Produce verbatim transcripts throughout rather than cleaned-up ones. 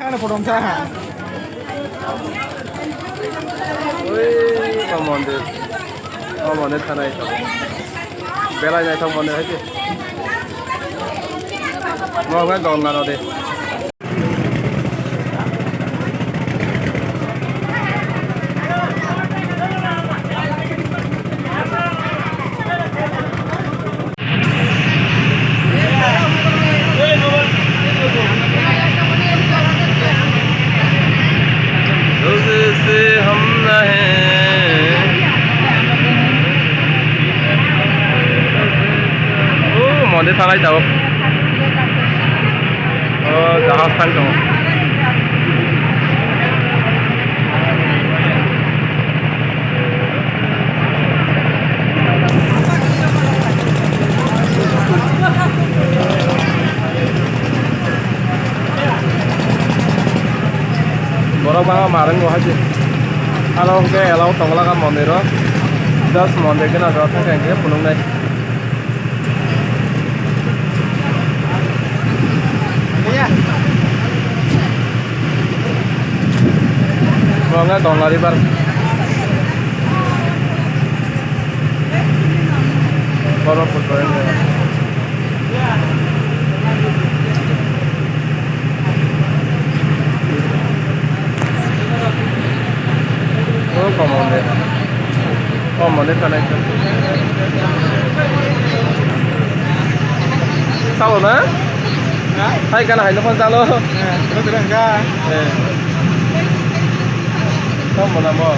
Ano photo wngkha ha. Ui, o mondir. O mondir thanai tongo. Belai naithok mondir hai se. Mo wngkha Ganga nodi. तुझसे हम नहीं। O, mondir thanai tabuk. O, jahaj thang tongo. Borok bangma marung bo hai se. Aro hwnkhe elao tongla ka mondir o. Just mondir gana jora thang khe phunuknai. Bo wngkha Ganga river. Borok photo. O, komon de. Komon de thanai. Salo na? Ha? Hai kana hai no phone salo. Eh, no dirang ka. Eh. Komon na mo.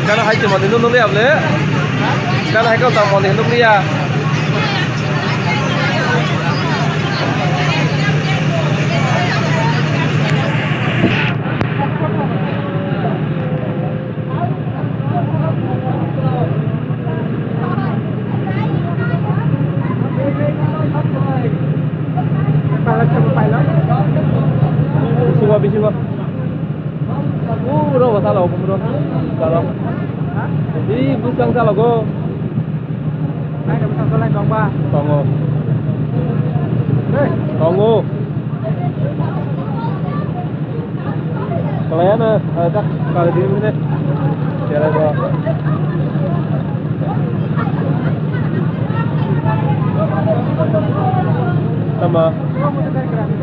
Gana hai tongmani nukliya ble. Gana hai kok tongmani nukliya. Bisingo, bisingo. Puro bo salo, puro. Salo. Di busang salo go. Tongo. Tongo. Kalaya na, kalaya tak, kalaya di mana? Siapa gua? Sama.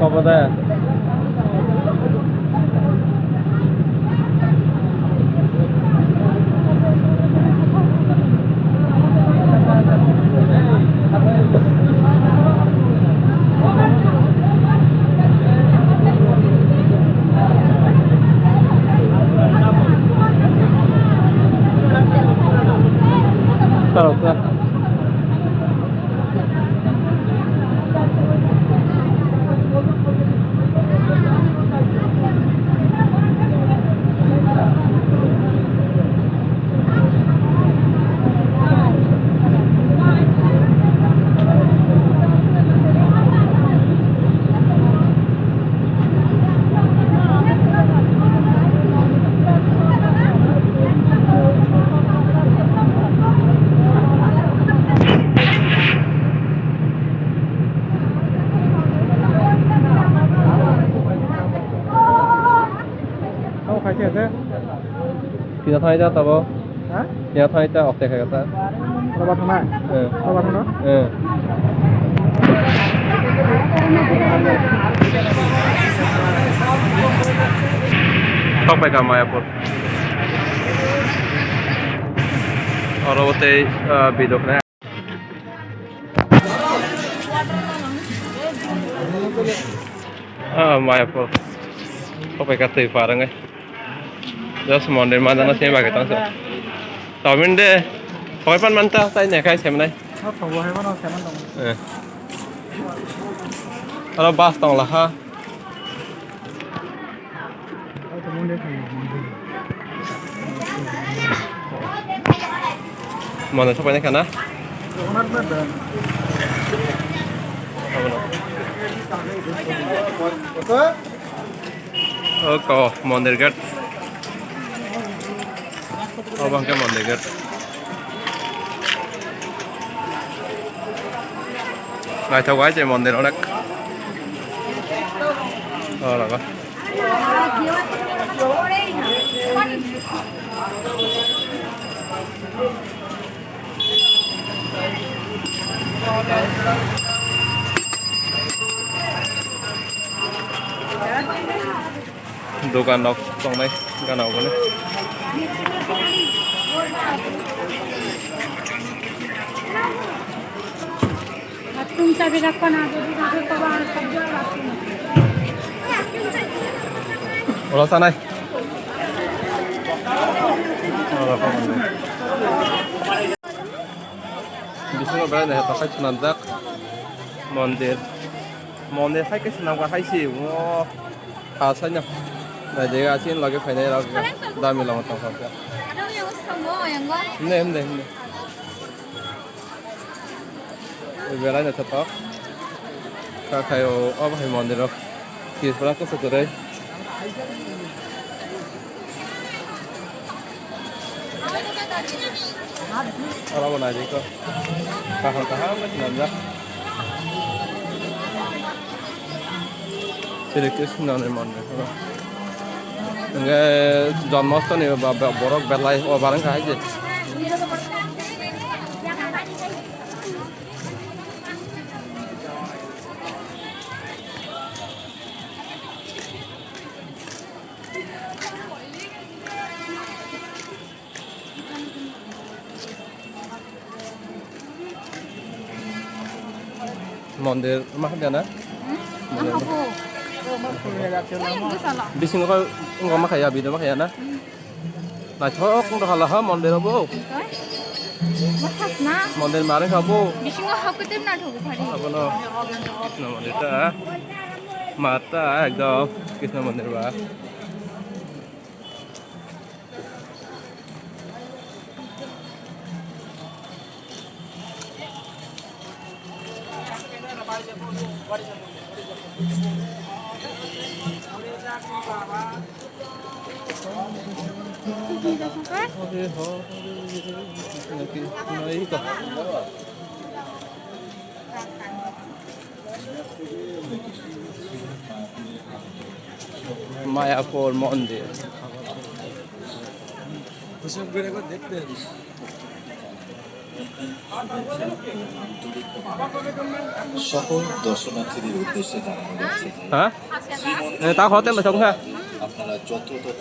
Apa dah? Tamo khai se ase? Pina thai da tabo. Ha? Pina thai da okte khai ta. Roba thana? Eh. Roba thana? Eh. Sok pai ka Mayapur. Oro bo tei, ah, bidok na. Ah, Mayapur. Sok pai ka twi par wngwi. Just mondir manjana se bagwi tongsa. Tobin de. Hoi pan manta tai ne khai semnai. Oh, tong bo hai mano seman tong. Eh. Aro bus tong la ha. Oh, tong de khai. Mano sopai ne kana? Oke, mondir gate. Obo hwnkhe mondir gate. Naithok hai se mondir onek. Oh, laga. Dogan rok tongnai gana obo ni. Bathroom chabi rakha na, jodi rakha to ba, sabji wala bathroom. Olo sanai. Olo sanai. Bisingo belai naithotok khe swnamjak mondir. Mondir hai khe swnamkha hai se, o, kha saino. Naidi aswk logi phainai rok dami lama tongkha khe. Himde, himde, himde. Belai naithotok. Kha khai o, obo hai mondir o. Tripura kusu kwrwi. Oro bo naidi kho. Kaham kaham khe swnamjak. Sri Krishna ni mondir. Hwnkhe Janmashtami ba, ba, borok belai o barang kahai se. Mondir ma kha na? Mondir. Bisingo khe wngkha ma khaya, video ma khaya na? Naithok wngkha hala ha mondir bo. Mondir mare kha bo. Bisingo hapkhe tei naithok phari. Abono Krishna mondir ta. Mata ekdom Krishna mondir ba. Mayapur mondir. সকল দর্শনার্থীদের উদ্দেশ্যে জানানো যাচ্ছে যে হ্যাঁ? শ্রীমন্দির এ, তা হোটেল সঙ্গে আপনারা যথাযথ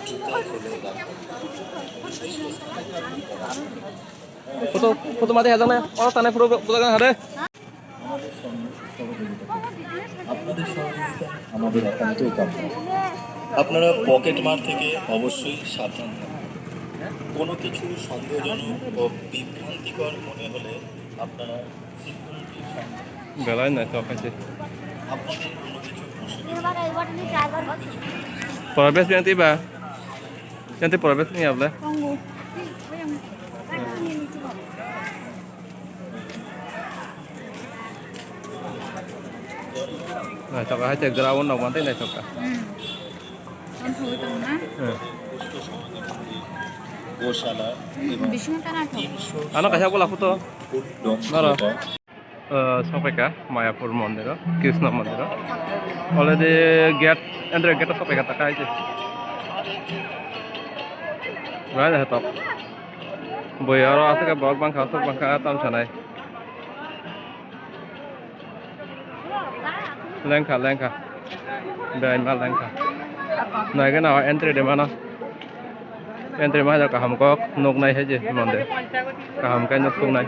জুতা খুলে রাখুন। Photo, photo mati hajak na. Oh, tane photo, photo kan hade. আপনাদের সহযোগিতা আমাদের একান্তই কাম্য। আপনারা পকেট মার থেকে অবশ্যই সাবধান থাকবেন। কোনো কিছু সন্দেহজনক ও বিভ্রান্তিকর মনে হলে আপনারা সিকিউরিটির সঙ্গে Belai naithok khe se. আপনাদের কোনো কিছু অসুবিধা Probes yang tiba. Yang tiba probes ni able. Tongo. Naithok hai te ground rok mantei naithok kha. Hmm. Tongthogwi tongo na? Hmm. গোশালা এবং Bisingo ta naithok. তিনশো Ano kaisa bola photo. ফুট ডোম Noro. এলাকা। Ah, sokphaikha Mayapur mondiro, Krishna mondiro. Already gate, entry gate o sokphaikha taka hai se. Belai naithok. Bui oro aswk khe borok bangkha, aswk bangkha, tam sanai. Lengkha, lengkha. Belai ma lengkha. Naigwna o entry de mano. Entry ma kaham kok nuknai hai je mondir. Kaham khe nuk sungnai.